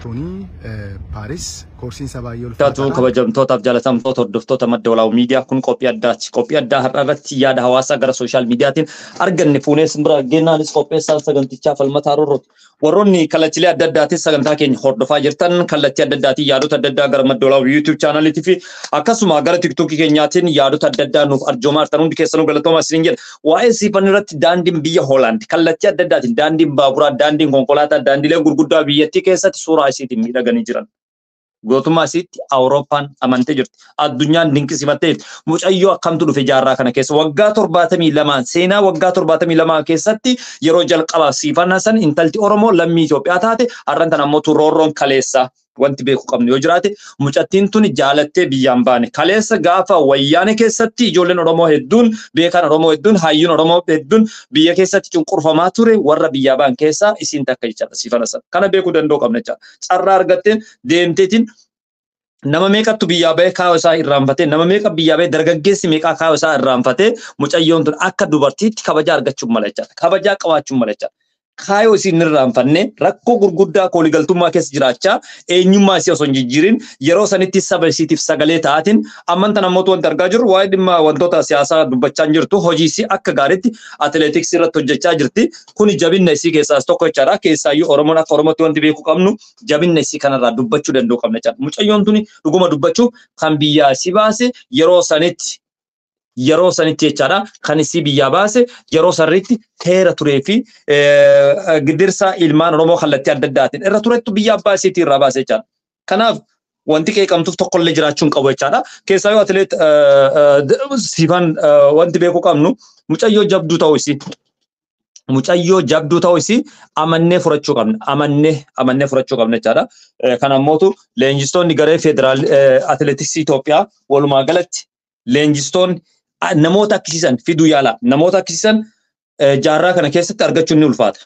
Maaraatoonii Paaris koorsiin isaa baay'ee Taatu ulfaataadha. Kabajamtootaaf jaalatamtoota hordoftoota Madda Walaabuu Miidiyaa, kun qophii addaati. Qophii addaa har'a irratti yaada hawaasaa gara social miidiyaatiin arganne fuunee simbira gennaanis qopheessaan sagantichaa Falmataa Roorrooti. Warroonni kallattiilee adda addaatiin sagantaa keenya hordofaa jirtan, kallattii adda addaatiin yaadota adda addaa gara Madda Walaabuu YouTube chaanaliitii fi akkasuma gara TikTokii keenyaatiin yaadota adda addaa nuuf arjoomaa jirtan hundi keessanuu galatoomaa isiniin jedha. Waa'ee Siifan irratti daandiin biyya Hoolaand kallattii adda addaatiin daandiin baaburaa, daandiin konkolaataa, daandiileen gurguddaa biyyattii keessatti suuraa isiitiin miidhaganii jiran. Gootummaa isiitti Awurooppaan amantee jirti. Addunyaan dinqisiifattee jirti. Mucayyoo akkamtu dhufe jaarraa kana keessa? Waggaa 72, seenaa waggaa 72 keessatti yeroo jalqabaaf Siifan Hasan intalti Oromoo lammii Itoophiyaa taate har'an tan ammoo roorroon kaleessa wanti beeku qabnu yoo jiraate, mucattiin tun jaalattee biyyaan baane. Kaleessa gaafa Wayyaane keessatti ijoolleen Oromoo hedduun, beekan Oromoo hedduun, hayyuun Oromoo hedduun biyya keessatti cunqurfamaa ture, warra biyyaa ba'an keessaa isiin takka jechaadha Siifan Hasan. Kana beekuu danda'u qabna jechaadha. Carraa argatteen deemteetiin nama meeqattu biyyaa ba'ee kaayoo isaa irraanfatee, nama meeqa biyyaa ba'ee, dargaggeessi meeqaa kaayoo isaa irraanfatee, mucayyoon tun akka dubartiitti kabajaa argachuun mala jechaadha. Kabajaa qabaachuun mala jechaadha. Kaayoo isiin hin irraanfanne, rakkoo gurguddaa kooligaltummaa keessa jiraachaa eenyummaa isii osoo hin jijjiirin yeroo sanitti saba isiitiif sagalee ta'aatiin amman tan ammoo wanti argaa jirru waa'ee dhimma wantoota siyaasaa dubbachaa hin jirtu, hojii isii akka gaariitti atileetiksii irratti hojjechaa jirti. Kuni jabinna isii keessaas tokko jechaadha. Keessaayyuu Oromoon akka Oromootti wanti beekuu qabnu jabinna isii kanarraa dubbachuu danda'u qabna jechaadha. Mucayyoon tuni dhuguma dubbachuuf kan biyyaa isii baase yeroo sanitti jechaadha, kan isii biyyaa baase yeroo sarriitti teera turee fi gidirsa ilmaan Oromoo kallattii adda addaatiin irra turettu biyya abbaa isiitii irraa baase jechaadha. Kanaaf wanti qeeqamtuuf tokkollee jiraachuu hin qabu jechaadha. Keessaa yoo atileet Siifan wanti beekuu qabnu mucayyoo jabduu ta'uu isii. Mucayyoo jabduu ta'uu isii amannee furachuu qabna. Amannee furachuu qabna jechaadha. Kan ammootu leenjistoonni garee federaal atileetiksii Itoophiyaa walumaa galatti leenjistoonni namoota akkasiisan fiduu yaala. Namoota akkasiisan jaarraa kana keessatti argachuun ni ulfaata.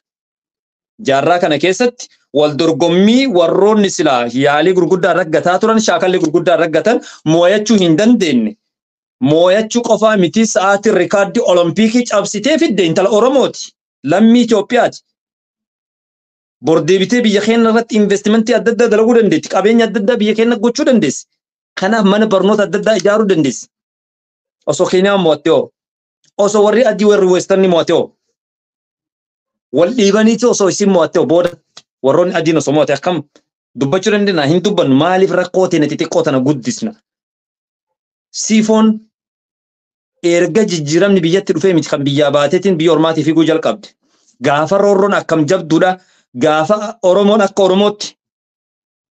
Jaarraa kana keessatti wal dorgommii warroonni silaa yaalii gurguddaa raggataa turan, shaakalli gurguddaa raggatan moo'achuu hin dandeenye. Moo'achuu qofaa miti, sa'aatii rikaaddii Olompikii cabsitee fidde intala Oromooti. Lammii Itoophiyaati. Bor deebitee biyya keenya irratti investimentii adda addaa dalaguu dandeetti. Qabeenya adda addaa biyya keenya gochuu dandeessi. Kanaaf mana barnoota adda addaa ijaaruu dandeessi. Osoo Keeniyaan mo'atte hoo? Osoo warri adii, warri westernii mo'atte hoo? Wal dhiibaniiti osoo isin mo'atte hoo? Booda warroonni adiin osoo mo'atte akkam dubbachuu dandeenya? Hin dubbannu. Maaliif rakkoo teenya xixiqqoo tana guddisna? Siifoon erga jijjiiramni biyyatti dhufee miti kan biyyaa baateetiin biyya ormaatii fiiguu jalqabde. Gaafa roorroon akkam jabduudha. Gaafa Oromoon akka Oromootti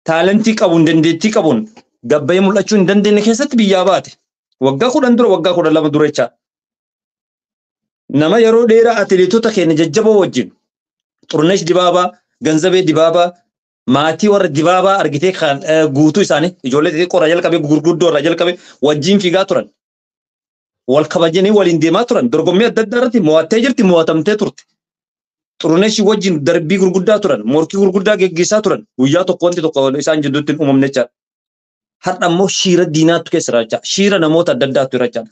talentii qabuun, dandeettii qabuun gabbayee mul'achuu hin dandeenye keessatti biyyaa baate. Waggaa 10 dura, waggaa 12 dura jecha. Nama yeroo dheeraa atileetota keenya jajjaboo wajjin, Xurunesh Dibaabaa, Ganzabee Dibaabaa, maatii warra Dibaabaa argitee kan guutuu isaanii ijoollee xixiqqoo irraa jalqabee gurguddoo irraa jalqabee wajjin fiigaa turan. Wal kabajanii waliin deemaa turan. Dorgommii adda addaa irratti mo'attee jirti, mo'atamtee turte. Xurunesh wajjin darbii gurguddaa turan, morkii gurguddaa geggeessaa turan. Guyyaa tokko wanti tokko isaan jidduutti hin uumamne jechaadha. Har'a immoo shiira diinaatu keessa jira. Shiira namoota adda addaatu jira jechaadha.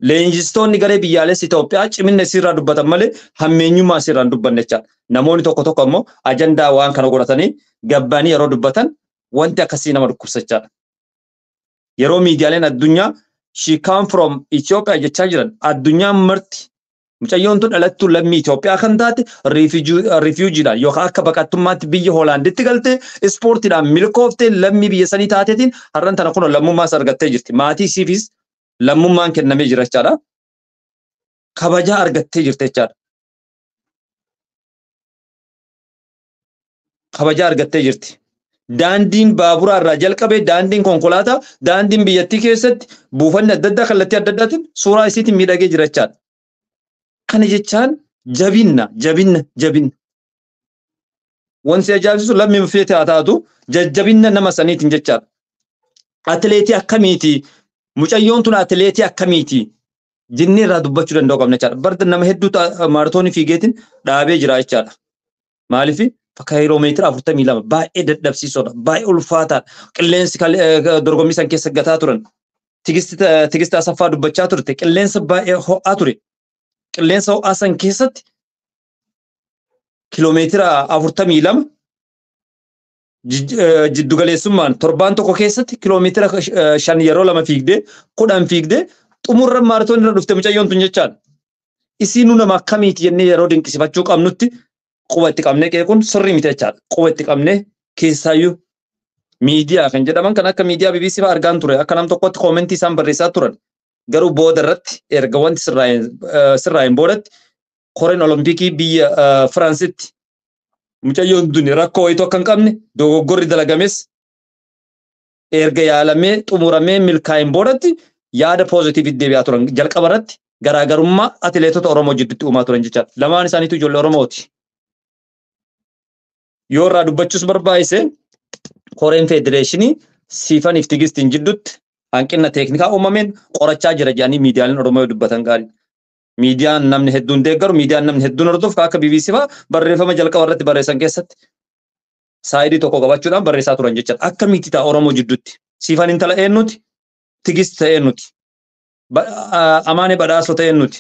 Leenjistoonni garee biyyaalessa Itoophiyaa cimina isiirraa dubbatan malee hammeenyummaa isiirraa hin dubbanne jechaadha. Namoonni tokko tokko ammoo ajandaa waan kana godhatanii gabbaanii yeroo dubbatan wanti akkasii nama dhukkubsa jechaadha. Yeroo miidiyaaleen addunyaa "she come from Ethiopia" jechaa jiran, addunyaan marti mucayyoon tun dhalattuu lammii Itoophiyaa kan taate, refugeedhaan yookaan akka baqattummaatti biyya Hoolaanditti galte, ispoortiidhaan milkooftee lammii biyya sanii taateetiin har'an tana kun lammummaas argattee jirti. Maatii isiifis lammummaan kennamee jira jechaadha. Kabajaa argattee jirti jechaadha. Kabajaa argattee jirti. Daandiin baaburaa irraa jalqabee daandiin konkolaataa, daandiin biyyattii keessatti buufanni adda addaa kallattii adda addaatiin suuraa isiitiin miidhagee jira jechaadha. Kana jechaan jabinna, jabinna, jabinna. Wanti ajaa'ibsiisu lammii feete haa taatu, jajjabinna nama saniitiin jechaadha. Atileetii akkamiiti? Mucayyoon tun atileetii akkamiiti? Jennee irraa dubbachuu danda'u qabna jechaadha. Barda nama hedduutu maaratoonii fiigeetiin dhaabee jira jechaadha. Maaliif kiiloomeetira 42 baay'ee dadhabsiisoodha. Baay'ee ulfaataadha. Qilleensi dorgommii san keessa gataa turan. Tigisti Asaffaa dubbachaa turte. Qilleensa baay'ee ho'aa ture. Qilleensa ho'aa san keessatti kiiloomeetira 42 Jiddugaleessummaan torbaan tokko keessatti kiiloomeetira 5 yeroo 2 fiigdee 10 fiigdee xumurra maaratoon irra dhufte mucayyoon tun jechaadha. Isiinuu nama akkamiiti jennee yeroo dinqisifachuu qabnutti quba itti qabnee qeequun sirrii miti jechaadha. Quba itti qabnee keessaayyuu miidiyaa kan jedhaman kan akka miidiyaa BBC fa'aa argaan ture akka nam tokkotti koomentii isaan barreessaa turan. Garuu booda irratti erga wanti sirraa'een boodatti koreen olompikii biyya Firaansitti mucayyoon tun rakkoo wayituu akka hin qabne dogoggorri dalagames erga yaalamee xumuramee milkaa'een boodatti yaada poozitiivitti deebi'aa turan. Jalqaba irratti garaagarummaa atileetota Oromoo jidduutti uumaa turan jechaadha. Lamaan isaaniitu ijoollee Oromooti. Yoo irraa dubbachuus barbaachise koreen federeeshinii Siifaniif Tigistiin jidduutti hanqina teeknikaa uumameen qorachaa jira jedhanii miidiyaaleen Oromoo yoo dubbatan gaariidha. Miidiyaan namni hedduun deeggaru, miidiyaan namni hedduun hordofu akka BBC fa'aa barreeffama jalqaba irratti barreessan keessatti saayidii tokko qabachuudhaan barreessaa turan jechaadha. Akka miti ta'a Oromoo jidduutti. Siifan intala eenyuti? Tigist ta'e eenyuti? Amaanee Badhaasoo ta'e eenyuti?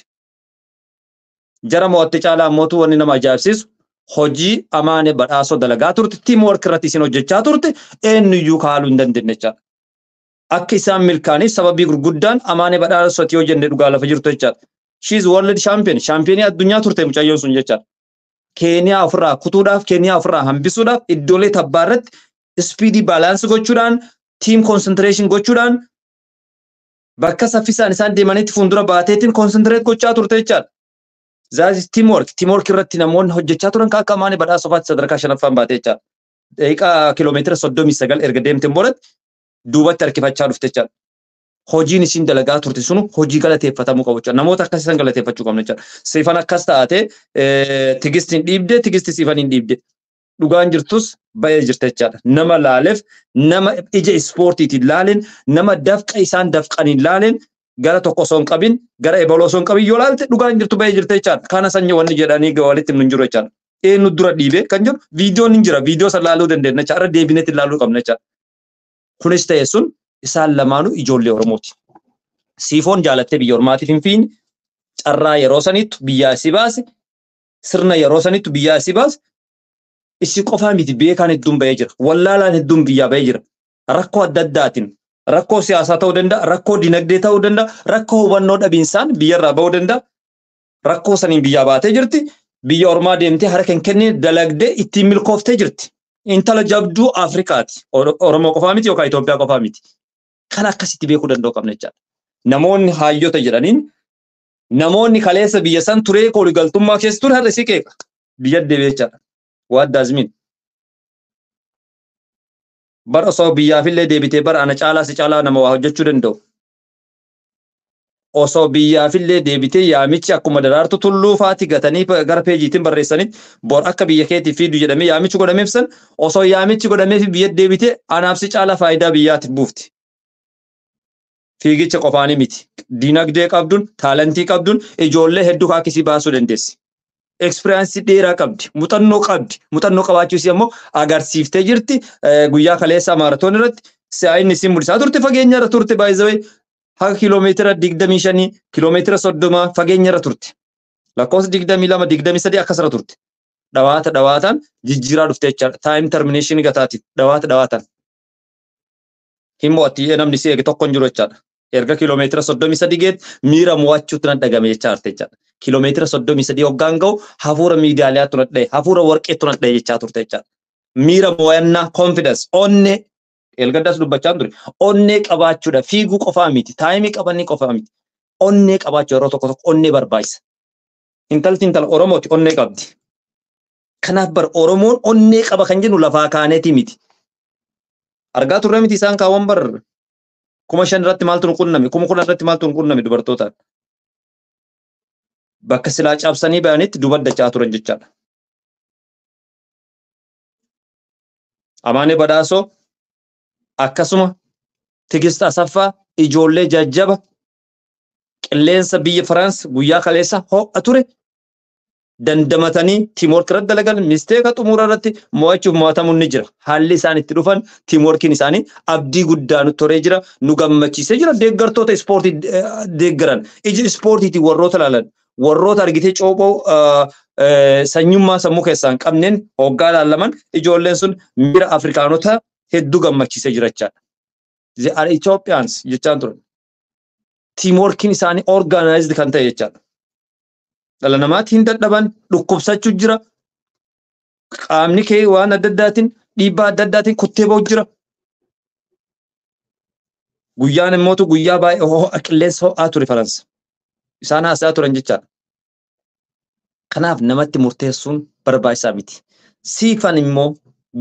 Jara mo'atte caalaa mootuu wanni nama ajaa'ibsiisu hojii Amaanee Badhaasoo dalagaa turte, team work irratti isin hojjechaa turte eenyuyyuu kaaluu hin dandeenye jechaadha. Akka isaan milkaaniif sababii gurguddaan Amaanee Badhaasoo yoo jenne dhugaa lafa jirtu jechaadha. She is world champion, championii addunyaa turte mucayyoon sun jechaadha. Keeniyaa ofirraa kutuudhaaf, Keeniyaa ofirraa hambisuudhaaf iddoolee tabbaa irratti speedii balance gochuudhaan, team concentration gochuudhaan bakka saffisaan isaan deemanitti fuuldura baateetiin concentrate gochaa turte jechaadha. That is teamwork. Teamwork irratti namoonni hojjechaa turan kan akka Amaanee Badhaasoo fa'aatti sadarkaa shanaffaan baatee jechaadha. Daqiiqaa kiiloomeetira 39 erga deemteen boodatti duubatti harkifachaa dhufte jechaadha. Hojiin isiin dalagaa turte sunu hojii galateeffatamuu qabu jechaadha. Namoota akkasii san galateeffachuu qabna jechaadha. Siifan akkas taate Tigistiin dhiibde, Tigisti Siifan hin dhiibde. Dhugaan jirtus ba'ee jirte jechaadha. Nama laaleef, nama ija ispoortiitiin laaleen, nama dafqa isaan dafqaniin laaleen gara tokko osoo hin qabin, gara ebaloo osoo hin qabin yoo laalte dhugaan jirtu ba'ee jirte jechaadha. Kana sanyii wanni jedhanii walitti himnu hin jiru jechaadha. Eenyu dura dhiibee kan jiru viidiyoon hin jira. Viidiyoo san laaluu dandeenya jechaadha. Irra deebineetti laaluu qabna jechaadha. Kunis ta'e sun isaan lamaanuu ijoollee Oromooti. Siifoon jaalattee biyya ormaatiif hin fiine, carraa yeroo sanittu biyyaa isii baase, sirna yeroo sanittu biyyaa isii baase, isii qofaa miti beekaan hedduun ba'ee jira. Wallaalaan hedduun biyyaa ba'ee jira. Rakkoo adda addaatiin rakkoo siyaasaa ta'uu danda'a, rakkoo dinagdee ta'uu danda'a, rakkoo hubannoo dhabiinsaan biyyarraa ba'uu danda'a. Rakkoo saniin biyyaa baatee jirti. Biyya ormaa deemtee harka hin kennine dalagdee ittiin milkooftee jirti. Intala jabduu Afrikaati. Oromoo qofaa miti yookaan Itoophiyaa qofaa miti. Kan akkasitti beekuu danda'u qabna jechaadha. Namoonni hayyota jedhaniin namoonni kaleessa biyya san turee kooligaltummaa keessa ture har'a isii qeeqa. Biyya deebi'ee jechaadha. What does mean? Bara osoo biyyaafillee deebitee bara ana caalaa si caalaa nama waa hojjechuu danda'u. Osoo biyyaafillee deebitee yaamichi akkuma Daraartu Tulluu faati gatanii gara peejiitiin barreessanitti bor akka biyya keetiif fiidu jedhamee yaamichi godhameef san osoo yaamichi godhameef biyya deebitee anaaf si caalaa faayidaa biyyaatiif buufti. Fiigicha qofaanii miti. Dinagdee qabduun, taalentii qabduun ijoollee hedduu kaakisii baasuu dandeessi. Experience dheeraa qabdi, muuxannoo qabdi. Muuxannoo qabaachuu isii ammoo agarsiiftee jirti. Guyyaa kaleessa maaratoon irratti si'aayinni isiin mul'isaa turte fageenya irra turte baay'ee haga kiiloomeetira 25, kiiloomeetira 30 fageenya irra turte. Lakkoofsa 22, 23 akkasirra turte. Dhawaata dhawaataan jijjiiraa dhufte jechaadha. Time termination gataatiin dhawaata dhawaataan. Hin mo'atti namni si eege tokko hin jiru jechaadha. Erga kiiloomeetira 33 geet miira mo'achuutu nan dhagame jechaa turte jechaadha. Kiiloomeetira 33 hoggaan ga'u hafuura miidiyaaleetu nan dhahe, hafuura warqeetu nan dhahe jechaa turte jechaadha. Miira mo'annaa confidence onnee elgaddaas dubbachaa ture. Onnee qabaachuudha fiiguu qofaa miti, timeii qabanii qofaa miti. Onnee qabaachuu yeroo tokko tokko onnee barbaachisa. Intalti intala Oromooti onnee qabdi. Kanaaf bar Oromoon onnee qaba kan jennu lafaa kaaneeti miti. Argaa turre miti isaan kaawwan bar 5,000 irratti maaltu nu qunname, 10,000 irratti maaltu nu qunname dubartootaan. Bakka silaa cabsanii bayanitti dubaddachaa turan jechaadha. Amaanee Badhaasoo akkasuma Tigist Asaffaa ijoollee jajjaba qilleensa biyya Firaans guyyaa kaleessa ho'a ture dandamatanii teamwork irratti dalagan misteeka xumura irratti mo'achuuf mo'atamuun ni jira. Haalli isaan itti dhufan teamworkiin isaanii abdii guddaa nu toree jira, nu gammachiisee jira. Deeggartoota ispoortii deeggaran ija ispoortiitiin warroota ilaalan warroota argitee coophoo sanyummaa sammuu keessaa hin qabneen hoggaa ilaalaman ijoolleen sun miira Afrikaanota hedduu gammachiisee jira jechaadha. They are Ethiopians jechaan turan. Teamworkiin isaanii organized kan ta'e jechaadha. Dhala namaatti hin dadhaban, dhukkubsachuu jira. Qaamni kee waan adda addaatiin dhiibbaa adda addaatiin kuttee ba'u jira. Guyyaan immootu guyyaa baay'ee ho'a, qilleensa ho'aa ture Faransa. Isaan haasa'aa turan jechaadha. Kanaaf namatti murteessuun barbaachisaa miti. Siifan immoo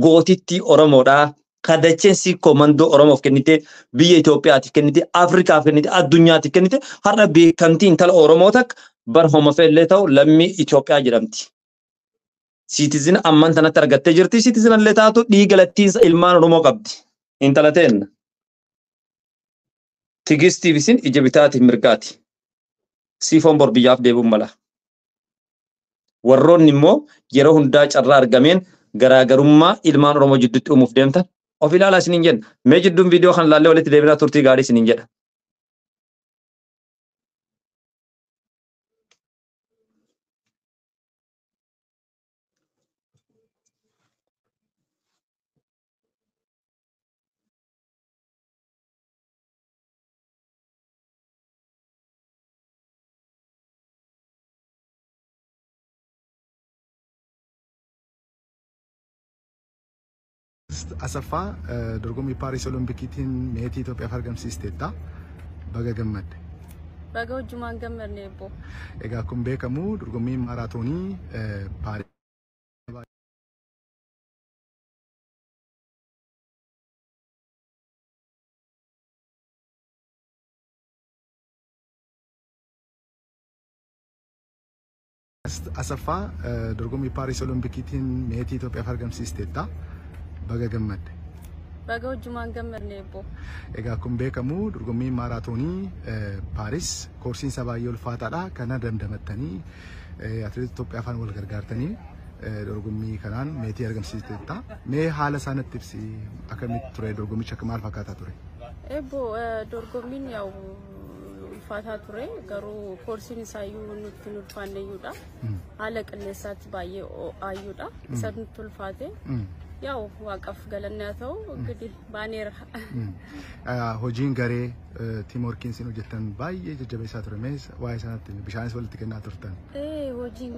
gootittii Oromoodhaa. Kadacheen siikoo mandoo Oromoof kennite, biyya Itoophiyaatiif kennite, Afrikaaf kennite, addunyaatiif kennite, har'a beekamtii intala Oromoo takka bar homofeellee ta'u lammii Itoophiyaa jedhamti. Citizen amman tanatti argattee jirti. Citizen illee taatu dhiiga lattiinsa ilmaan Oromoo qabdi. Intala teenna. Tigistiif isin ija bitaatiif mirgaati. Siifoon bor biyyaaf deebi'uun mala. Warroonni immoo yeroo hundaa carraa argameen garaagarummaa ilmaan Oromoo jidduutti uumuuf deemtan of ilaalaa isiniin jenna. Mee jidduun viidiyoo kan laallee walitti deebinaa, turtii gaarii isiniin jedha. Asaffaa, dorgommii Paaris Oloompikiitiin meetii Itoophiyaaf argamsiisteetta. Baga gammadde. Baga wajjumaan gammadne, eebbo. Egaa akkuma beekamu dorgommiin maaraatoonii Paaris Asaffaa, dorgommii Paaris Oloompikiitiin meetii Itoophiyaaf argamsiisteetta. Baga gammadde. Baga wajjumaan gammadne, eebbo. Egaa akkuma beekamu dorgommiin maaraatoonii Paaris koorsiin isaa baay'ee ulfaataadha. Kana dandamattanii atileetota Itoophiyaa faana wal gargaartanii dorgommii kanaan meetii argamsiisteetta. Mee haala isaa natti ibsi, akkamitti ture dorgommichi, akka maal fakkaataa ture? Eebbo, dorgommiin yaa'u ulfaataa ture, garuu koorsiin isaayyuu nutti hin ulfaanneyyuudha. Haala qilleensaatti baay'ee ho'aayyuudha. Isa nutti ulfaate. Yaa'u waaqaaf galanni haa ta'u, እንግዲህ baaneera. Hojiin garee, teamworkiin isin hojjettan baay'ee jajjabeessaa ture. Mee waa'ee sanatti, bishaanis walitti kennaa turtan. Hojiin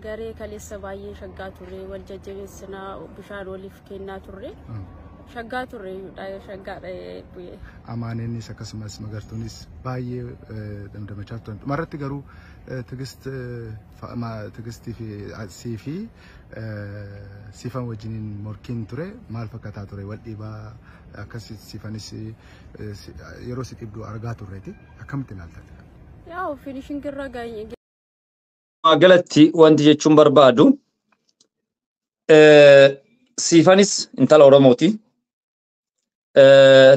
garee kaleessa baay'ee shaggaa ture. Wal jajjabeessinaa, bishaan waliif kennaa turre. Shaggaa ture, shaggaadha bu'ee. Amaaneenis akkasumas Magartuunis baay'ee damdamachaa turan. Dhumarratti garuu Tigistii fi sii fi Siifan wajjiniin morkiin ture maal fakkaataa ture? Wal dhiibaa akkas Siifanis yeroo si dhibdu argaa turreeti. Akkamitti ilaalta? Yaa'u finishing irra geenye. Galatti wanti jechuun barbaadu, Siifanis intala Oromooti.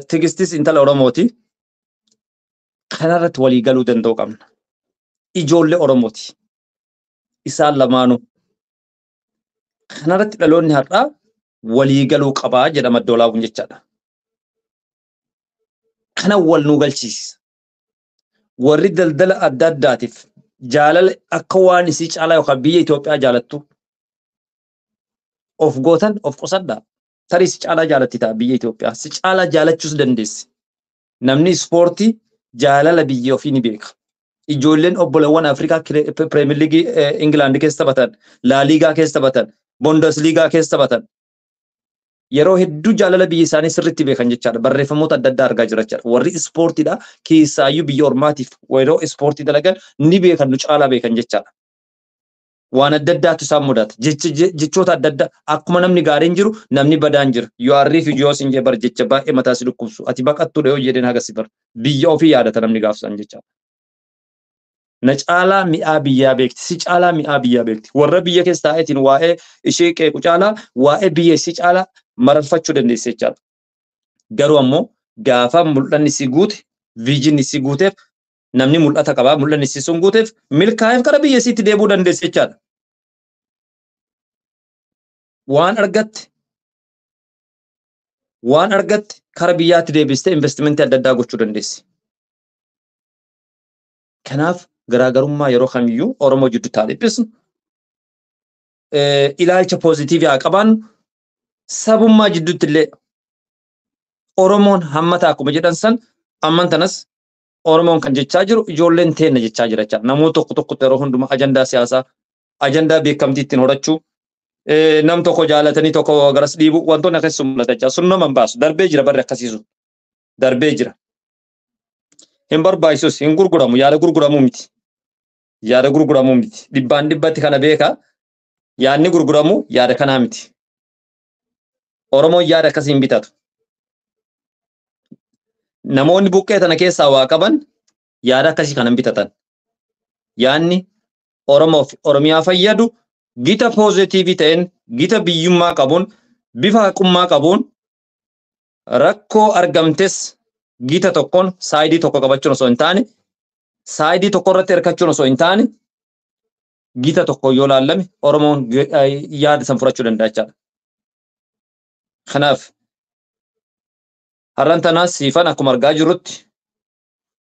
Tigistis intala Oromooti. Kanarratti walii galuu danda'u qabna. Ijoollee Oromooti. Isaan lamaanuu. Kanarratti dhaloonni har'aa walii galuu qabaa jedha Madda Walaabuun jechaadha. Kana wal nu galchiisa. Warri daldala adda addaatiif jaalala akka waan isii caalaa yookaan biyya Itoophiyaa jaalattu of gootan of qusadhaa. Tarii si caalaa jaalatti ta'a biyya Itoophiyaa. Si caalaa jaalachuus dandeessi. Namni ispoortii jaalala biyya ofii ni beeka. Ijoolleen obbolawwan Afrikaa Premier League Ingilaand keessa taphatan, Laa Liigaa keessa taphatan, Bundesliigaa keessa taphatan. Yeroo hedduu jaalala biyya isaanii sirriitti beekan jechaadha. Barreeffamoota adda addaa argaa jira jechaadha. Warri ispoortiidha keessaayyuu biyya ormaatiif yeroo ispoortii dalagan ni beekan, nu caalaa beekan jechaadha. Waan adda addaatu isaan mudata. Jechoota adda addaa, akkuma namni gaariin jiru namni badaan jira. Yoo arrii fi yoo sin bar jecha baay'ee mataa si dhukkubsu. Ati baqattuudha yoo jedheen haga si bar. Biyya ofii yaadata namni gaafsan jechaadha. Na caalaa mi'aa biyyaa beekti. Si caalaa mi'aa biyyaa beekti. Warra biyya keessa taa'eetiin waa'ee ishee qeequ caalaa waa'ee biyya isii caalaa mararfachuu dandeesse jechaadha. Garuu ammoo gaafa mul'anni si guute, vision si guuteef, namni mul'ata qabaa, mul'anni si sun guuteef milkaa'eef gara biyya isiitti deebi'uu dandeesse jechaadha. Waan argatte kara biyyaatti deebistee investimentii adda addaa gochuu dandeessi. Kanaaf garaagarummaa yeroo kamiyyuu Oromoo jidduu taa dhiphisnu. Ilaalcha poozitiivii haa qabaannu. Sabummaa jidduutti illee Oromoon hammata akkuma jedhan san amman tanas Oromoon kan jechaa jiru ijoolleen teenna jechaa jira jechaadha. Namoota tokko tokkotti yeroo hundumaa ajandaa siyaasaa, ajandaa beekamtii ittiin horachuu, nam tokko jaalatanii tokko garas dhiibu wantoonni akkasii sun mul'ata jechaadha. Sun nama hin baasu. Darbee jira barri akkasii sun. Darbee jira. Hin barbaachisus, hin gurguramu, yaada gurguramuu miti. Yaada gurguramuu miti. Dhibbaan dhibbatti kana beeka. Yaadni gurguramu yaada kanaa miti. Oromoon yaada akkasii hin bitatu. Namoonni buqqee tana keessaa waa qaban yaada akkasii kana hin bitatan. Yaadni Oromoof Oromiyaa fayyadu gita poozitiivii ta'een, gita biyyummaa qabuun, bifa haqummaa qabuun rakkoo argamtes gita tokkoon saayidii tokko qabachuun osoo hin taane, saayidii tokko irratti hirkachuun osoo hin taane, gita tokko yoo laallame Oromoon yaada san furachuu danda'a jechaadha. Kanaaf har'aan tanaas Siifan akkuma argaa jirrutti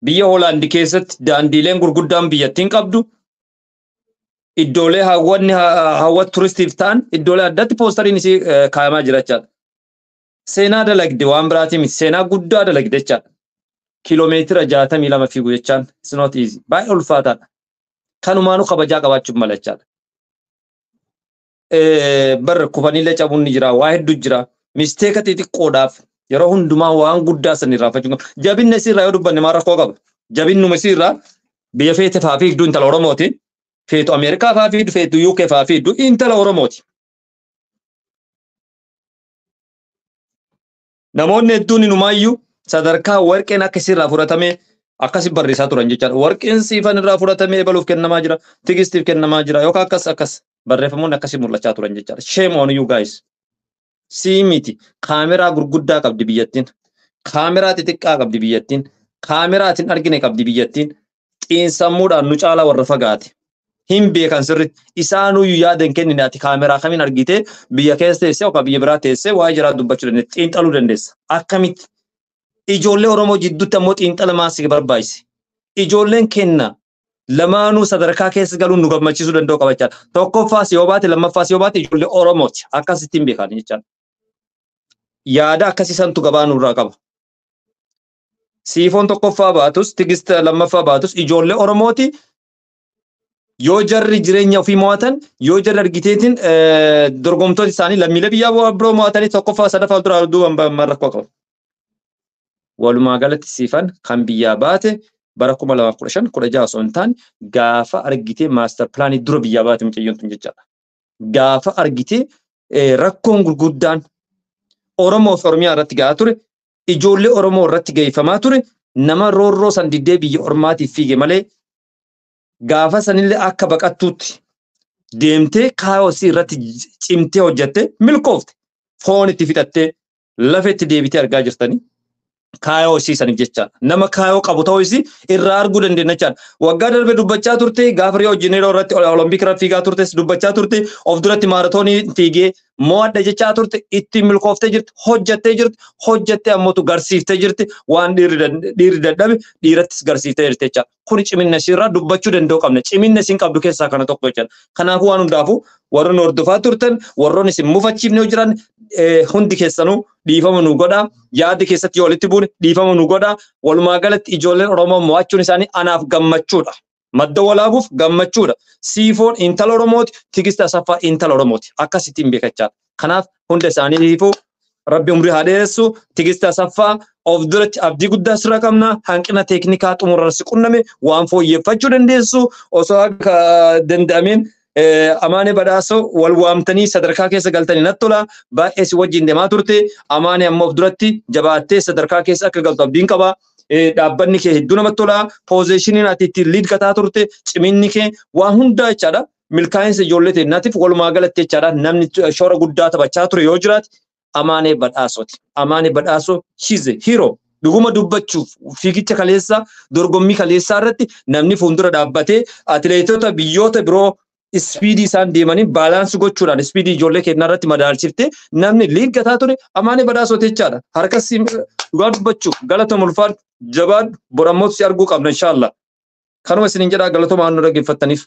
biyya Hoolaandi keessatti daandiileen gurguddaan biyyattiin qabdu iddoolee hawwanni hawwata turistiif ta'an iddoolee addatti poostariin isii kaayamaa jira jechaadha. Seenaa dalagde waan biraatii miti, seenaa guddaa dalagde jechaadha. Kiiloomeetira 62 fiigu jechaan it's not easy, baay'ee ulfaataadha. Kanumaanuu kabajaa qabaachuuf mala jechaadha. Bar kufaniillee cabuun ni jira, waa hedduu jira. Mistake xixiqqoodhaaf yeroo hundumaa waan guddaa san irraanfachuu qabu. Jabinna isiirraa yoo dubbanne maal rakkoo qaba? Jabinnuma isiirraa biyya feete faa fiigdu intala Oromooti. Feetu Ameerikaa faa fiigdu, feetu UK faa fiigdu intala Oromooti. Namoonni hedduun inumaayyuu sadarkaa warqeen akka isiirraa fudhatamee akkasi barreessaa turan jechaadha. Warqeen Siifan irraa fudhatamee ebaluuf kennamaa jira, Tigistiif kennamaa jira yookaan akkas akkas barreeffamoonni akkasii mul'achaa turan jechaadha. Shame on you guys. Sii miti, kaameraa gurguddaa qabdi biyyattiin. Kaameraa xixiqqaa qabdi biyyattiin. Kaameraa atin argine qabdi biyyattiin. Xiinsammuudhaan nu caalaa warra fagaate. Hin beekan sirriitti. Isaanuyyuu yaada hin kennine, ati kaameraa kamiin argitee biyya keessa teessee yookaan biyya biraa teessee waa'ee jiraa dubbachuu dandeessa. Xiinxaluu dandeessa. Akkamitti? Ijoollee Oromoo jidduutti ammoo xiinxala maasii barbaachise. Ijoolleen kenna lamaanuu sadarkaa keessa galuun nu gammachiisuu danda'u qabachaadha. Tokkoffaas yoo baate, lammaffaas yoo baate ijoollee Oromooti. Akkasittiin beekan jechaadha. Yaada akkasii santu gabaa nurraa qaba. Siifoon tokkoffaa baatus, Tigist lammaffaa baatus ijoollee Oromooti. Yoo jarri jireenya ofii mo'atan, yoo jarri argiteetiin dorgomtoota isaanii lammiilee biyyaa biroo mo'atanii tokkoffaa sadaffaa duraa duuban rakkoo qabu. Walumaa galatti Siifan kan biyyaa baate bara 2015 16 osoo hin taane gaafa argitee maastar pilaanii dura biyyaa baate mucayyoon tun jechaadha. Gaafa argitee rakkoon gurguddaan Oromoo fi Oromiyaa irratti gahaa ture, ijoollee Oromoo irratti geeffamaa ture, nama roorroo san diddee biyya ormaatiif fiige malee gaafa sanillee akka baqattuutti deemtee kaayosii irratti cimtee hojjattee milkoofte, foon itti fixattee lafa itti deebitee argaa jirtanii. Kaayoo isii saniif jechaadha. Nama kaayoo qabu ta'uu isii irraa arguu dandeenya jechaadha. Waggaa darbe dubbachaa turte, gaafa Riyoo Jeneeroo irratti Olompik irra fiigaa turtes dubbachaa turte, of duratti maaratoonii fiigee mo'adha jechaa turte, ittiin milkooftee jirti, hojjattee jirti, hojjattee ammootu garsiiftee jirti, waan dhiirri dadhabe dhiirattis garsiiftee jirti jechaadha. Kuni cimina isiirraa dubbachuu danda'u qabna. Cimina isiin qabdu keessaa kana tokko jechaadha. Kanaafuu waan hundaafuu warroonni hordofaa turtan, warroonni isin mufachiifne yoo jiran hundi keessanuu dhiifama nu godhaa. Yaadi keessatti yoo walitti buune dhiifama nu godhaa. Walumaa galatti ijoolleen Oromoo mo'achuun isaanii anaaf gammachuudha. Madda Walaabuuf gammachuudha. Siifoon intala Oromooti, Tigist Asaffaa intala Oromooti. Akkasittiin beekachaadha. Kanaaf hunda isaaniifuu Rabbi umrii haa dheeressu. Tigist Asaffaa of duratti abdii guddaa sirra qabna. Hanqina teeknikaa xumurarra si qunname waan fooyyeffachuu dandeessu osoo akka danda'ameen Amaanee Badhaasoo wal waamtanii sadarkaa keessa galtanii natti tola. Baay'ee si wajjin deemaa turte. Amaanee ammoo of duratti jabaattee sadarkaa keessa akka galtu abdiin qaba. Dhaabbanni kee hedduu namatti tola. Poozishiniin ati ittiin liid gataa turte, ciminni kee waan hundaa jechaadha. Milkaa'insa ijoollee teenyaatiif walumaa galatti jechaadha. Namni shoora guddaa taphachaa ture yoo jiraate Amaanee Badhaasooti. Amaanee Badhaasoo, she's a hero. Dhuguma dubbachuuf fiigicha kaleessaa, dorgommii kaleessaa irratti namni fuuldura dhaabbatee atileetota biyyoota biroo ispiidii isaan deemanii balance gochuudhaan ispiidii ijoollee keenyaa irratti madaalchiftee namni liiggataa ture Amaanee Badhaasooti jechaadha. Harkas dhugaa dubbachuuf galatoom, ulfaadhu, jabaadhu, borammoota si arguu qabna inshaallah. Kanuma isiniin jedhaa, galatooma waan nu dhaggeeffattaniif.